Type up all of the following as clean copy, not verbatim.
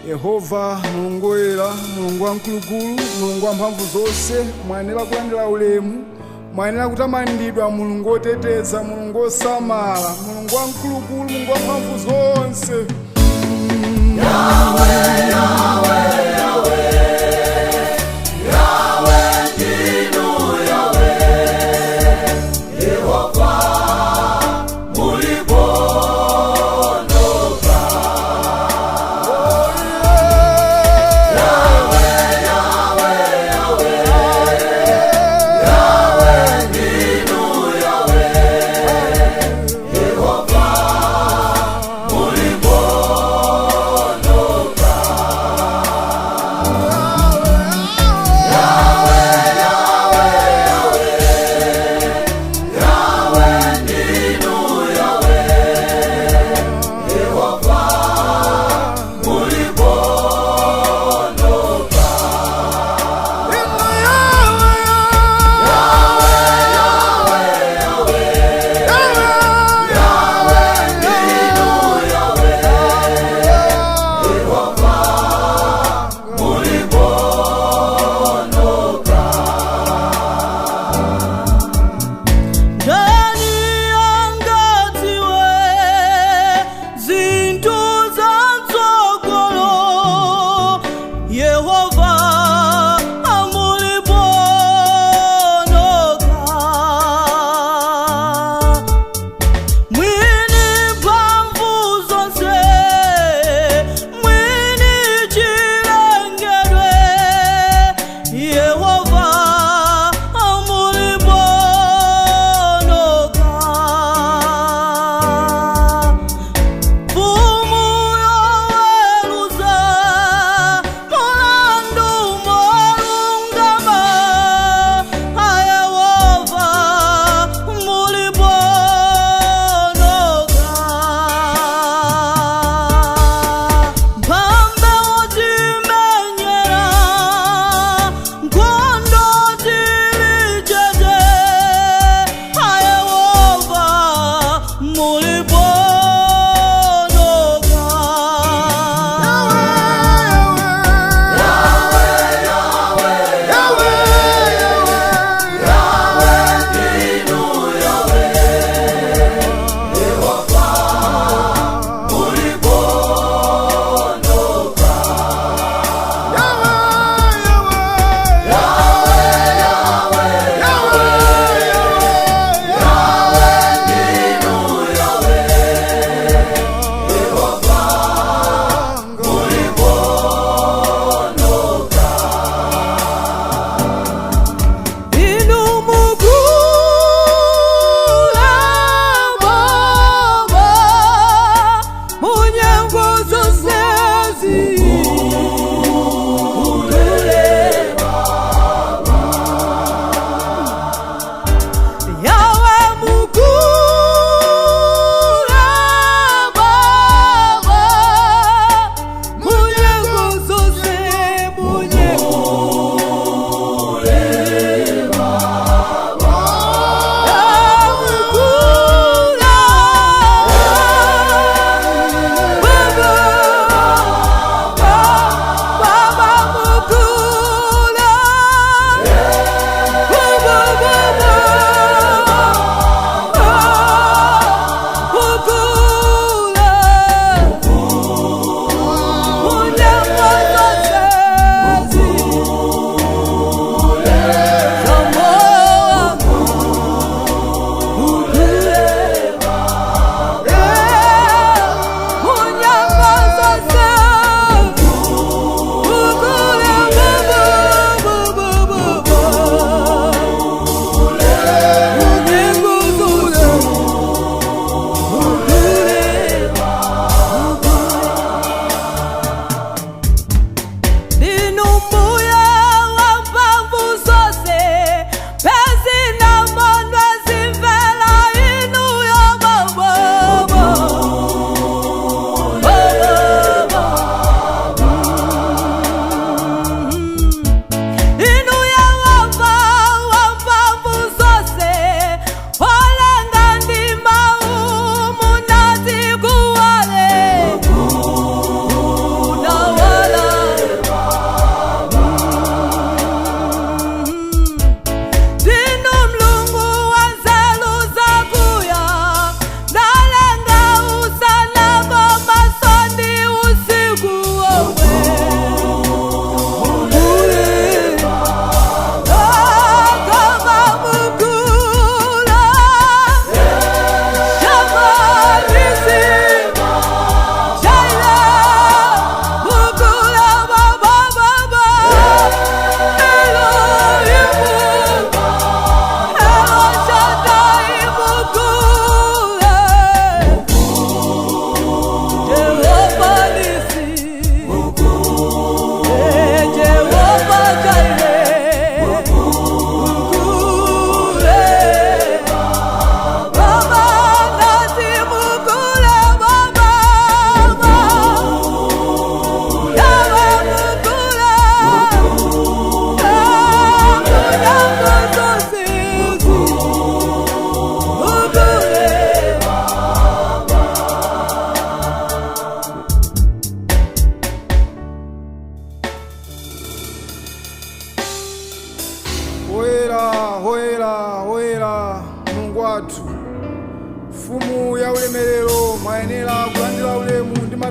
Yehova Mulungu woyera, Mulungu wamkulukulu, Mulungu wamphamvu zonse, mwayenera kulandira ulemu, mwayenera kutamandidwa, Mulungu woteteza, Mulungu wosamala, Mulungu wamkulukulu, Mulungu wamphamvu zonse.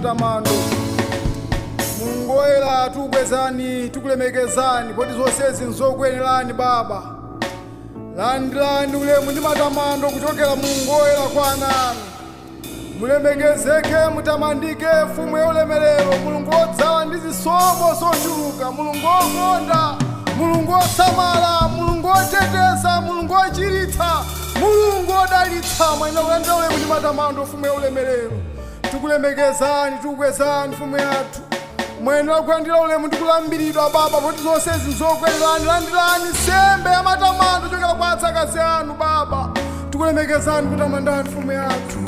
matamando. Mulungu woyera, tikukwezani, tikulemekezani, poti zonsezi nzokuyenerani Baba. Landirani ulemu ndi matamando kuchokera Mulungu woyera kwa ana anu. Mulemekezeke, mutamandike, mfumu ya ulemerero, Mulungu wodzala ndi zisomo zochuluka, Mulungu wokonda, Mulungu wosamala, Mulungu woteteza, Mulungu wochiritsa, Mulungu wodalitsa. Mwayenera kulandira ulemu ndi matamando, mfumu ya ulemerero. Tikulemekezani, tikukwezani, mfumu yathu. Mwayenera kulandira ulemu ndi kulambiridwa Baba, poti zonsezi nzokuyenerani. Landirani nsembe ya matamando kuchokera kwa atsakazi anu Baba. Tikulemekezani, kutamandani, mfumu yathu.